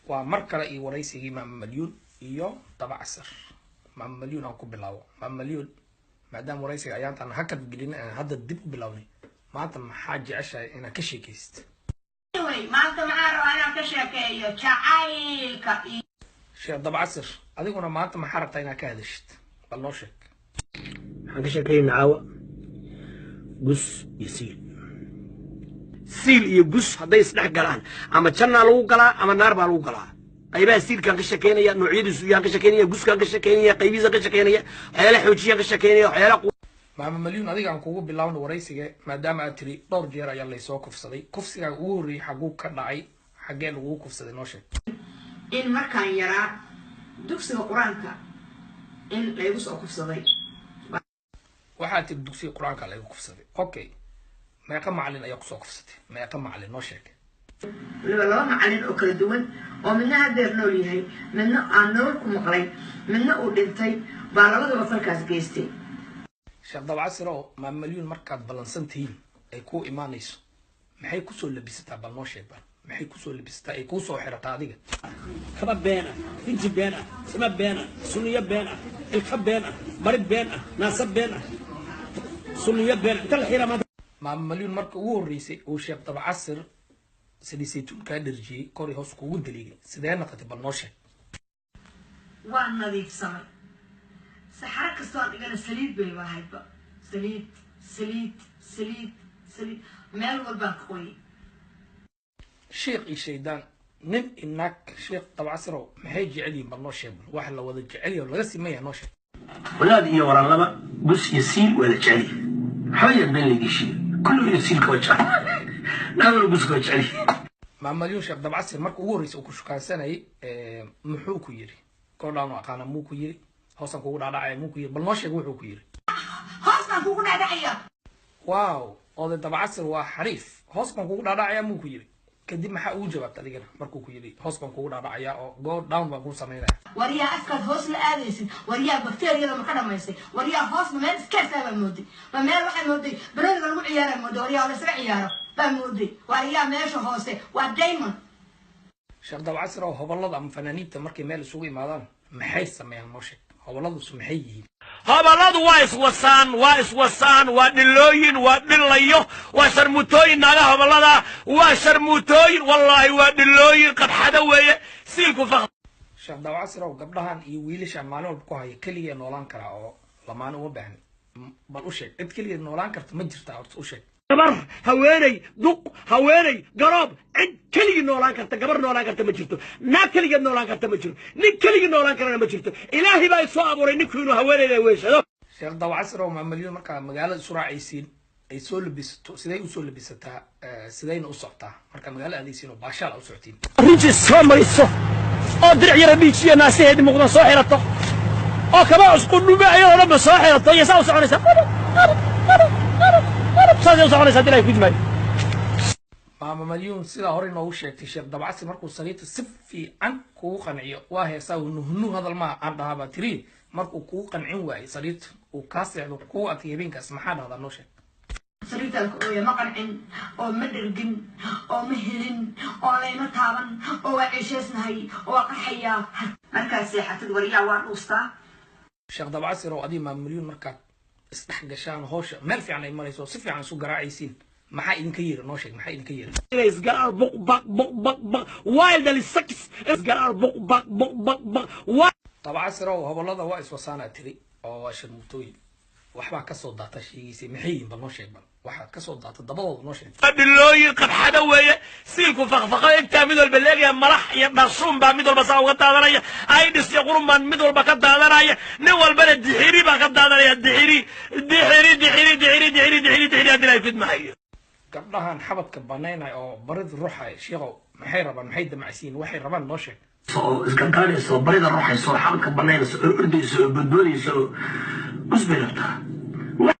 Waa mar kale iyo waraysigii Maama Malyuun iyo Dabacasar. Maama Malyuun aan ku bilaabo. Maama Malyuun, maadaama waraysiga ayaantaan hakad gelin, aan hadda dib u bilownay, maanta maxaa jeceshahay inaad ka sheekaysid? Maanta maxaa rabaa inaan ka sheekeeyo? Jacaylka iyo Sheekh Dabcasir, adiguna maanta maxaa rabtaa inaad ka hadashid? Bal noo sheeg. Waxaan ka sheekeynaa caawa gus iyo siil. Siil iyo gus hadday isdhex galaan, ama jannaa lagu galaa ama naar baa lagu galaa. Qaybaha siilkaan ka shekeynaya, noocyadiisu yaan ka shekeynaya, guskaan ka shekeynaya, qaybihiisaan ka shekeynaya, waxyaalaha xoojiyaan ka shekeynaya, waxyaalaha Maama Malyuun, adiga aan kugu bilaawno waraysiga. Maadaama aad tiri dhowr jeer ayaa laysoo kufsaday, kufsigaaga ugu horreeyey xaguu ka dhacay? Xaggee lagugu kufsaday? Noo sheeg. In markaan yaraa dugsiga Qur-aanka in laygu soo kufsaday. Waxaad tiri dugsiga Qur-aanka laygu kufsaday. Okay, meeqa macalin ayaa kusoo kufsatay? Meeqa macalin noo sheeg. Waliba laba macalin oo kala duwan, oo midna hadeer nool yahay, midna aan nolol ku maqlay, midna uu dhintay, baa labadaba falkaas geystay. Sheekh Dabcasir oo Maama Malyuun, markaad ballansan tihiin ay kuu imaanayso, maxay kusoo labisataa? Bal noo sheeg. Bal maxay kusoo labisataa ay kuusoo xirataa adiga? Kaba been ah, rinji been ah, sima been ah, sunniyo been ah, ilka been ah, bari been ah, naasa been ah, sunniyo been ah, inta la xiraa maanta. Maama Malyuun, marka ugu horreysay uu Sheekh Dabcasir sidii saytuun kaa dharjiyey, kor iyo hoos kugu daliigay, sidee naqatay? Bal noo sheeg. Waa nadiifsamay. Saxaro kastoo aan dhigana saliid bay lahaydba, saliid, saliid, saliid, saliid, meel walbaan ka qoyay. Sheekh iyo shaydaan, nin iyo naag, Sheekh Dabcasirow, maxay jecel yihiin? Bal noo sheeg. Bal waxa la wada jecel yahay oo laga simaya noo sheeg. Walaad iyo walaalaba, gus iyo siil waa la jecel yahay. Waxba yar been laydii sheegay. Kullu iyo siilka waa jecel, naaguna guska waa jecel yahay. Maama Malyuun, Sheekh Dabcasir marka ugu horreysay uu ku shukaansanayay, muxuu ku yidhi? Kordhaan aqaana muu ku yidhi? Hoosaan kugu dhaadhacaya muu ku yidhi? Bal noo sheeg wuxuu ku yidhi. Hoos baan kugu dhacdhacaya. Wow, oday Dabcasir waa xariif. Hoos baan kugu dhaadhacaya muu ku yidhi? Kadib maxaa ugu jawaabta adigana markuu ku yidhi hoos baan kugu dhaadhacaya oo go down baan kuu samaynaya? Waryaa, afkaad hoos la aadaysid, waryaa, bakteeriyada ma ka dhamaysay? Waryaa, hoosma meel iskaasaa baa mooday? Ma meel waxaa mooday banooniga lagu ciyaaraa mooday? Waryaa, la isaga ciyaaro baa mooday? Waryaa, meesha hoose waa diamond. Sheekh Dabcasir oo hobolada ama fanaaniinta markay meel isugu imaadaan maxay sameeyaan? Noo sheeg, hobolladusu maxay yihiin? Hoboladu waa iswasaan, waa iswasaan, waa dhilooyin, waa dhilayo, waa sharmutooyin. Naagaha hobolada waa sharmutooyin, wallaahi waa dhilooyin, qadxado weeye siilku faq. Sheekh Dabcasir oo gabdhahan iyo wiilashan maalin walba ku haya, keligee noolaan karaa oo lamaane uma baahni? Bal u sheeg, cid keligeed noolaan karta ma jirtaa horta? U sheeg. Gabar, haweeney, duq, haweeney, garoob, cid keligii noolaan karta, gabar noolaan karta ma jirto, naag keligeed noolaan karta ma jiro, nin keligii noolaan karana ma jirto. Ilaahay baa isoo abuuray ninku inuu haweeneyda weeshado. Sheekh Dabcasir oo Maama Malyuun, markaa magaalada isu raacaysiin ay soo labisato, siday usoo labisataa, sidayna u socotaa markaa magaalo aadaysiin oo baashaal a u socotiin? Rinji soo mariso oo diric yara dhiijiya, naasaheedi muuqdan soo xirato, oo kaba cusqudhume ayadoo dhanba soo xirato, iyo saa u soconaysa, qarab qarab qarab qarab qarab, saasay u soconaysa hadii Ilahay ku jimaayo. Maama Malyuun, sidaa horey noogu sheegtay, Sheekh Dabcasir markuu saliidta si fiican kugu qanciyo, waa heesaa nuhnu hadal maa aan dhahaa baa tiri, markuu kugu qancin waayey saliidta, uu kaa seexdo, kugu adkay habeenkaas, maxaa dhahdaa? Noo sheeg. Sariirtaan ku ooya, ma qancin oo ma dhergin oo ma helin oo layma taaban oo waa ceesheysnahay oo waa qarxayaa. Markaad seexatid, waryaa, waa dhuustaa. Sheekh Dabcasir oo adiga Maama Malyuun markaad isdhex gashaan, howsha meel fiican ay marayso, si fiican isu garaacaysiin, maxaa idinka yeera? Noo sheeg, maxaa idinka yeera? Inay isgalaan buq baq buq baq baq wildly sex, isgalaan buq baq buq baq baq. Dabcasir oo hobolada waa iswasaanaa tiri oo waa sharmutooyin, waxbaa kasoo daata sheegaysay, maxay yihiin? Bal noo sheeg, bal waxaad kasoo daata dabadooda noo sheeg. Dhilooyin, qadxado weeye siilku faqfaqo. Intaa mid walba leegaya malax iyo dhashuun baa mid walba saa uga daadanaya, aydhis iyo qurun baa mid walba ka daadanaya, nin walbana dixiri baa ka daadanaya, dixiri, dixiri, dixiri, dixiri, dixiri, dixiri, dixiri, haddii Ilahay fidmahayo. Gabdhahan xabadka banaynaya oo barida ruuxaya, sheekhow, maxay rabaan? Maxay damacsiin? Waxay rabaan noo sheeg. Oo isgargaranayso oo barida ruuxayso oo xabadka banaynayso oo ordayso oo boodboodayso oo gus bay rabtaa.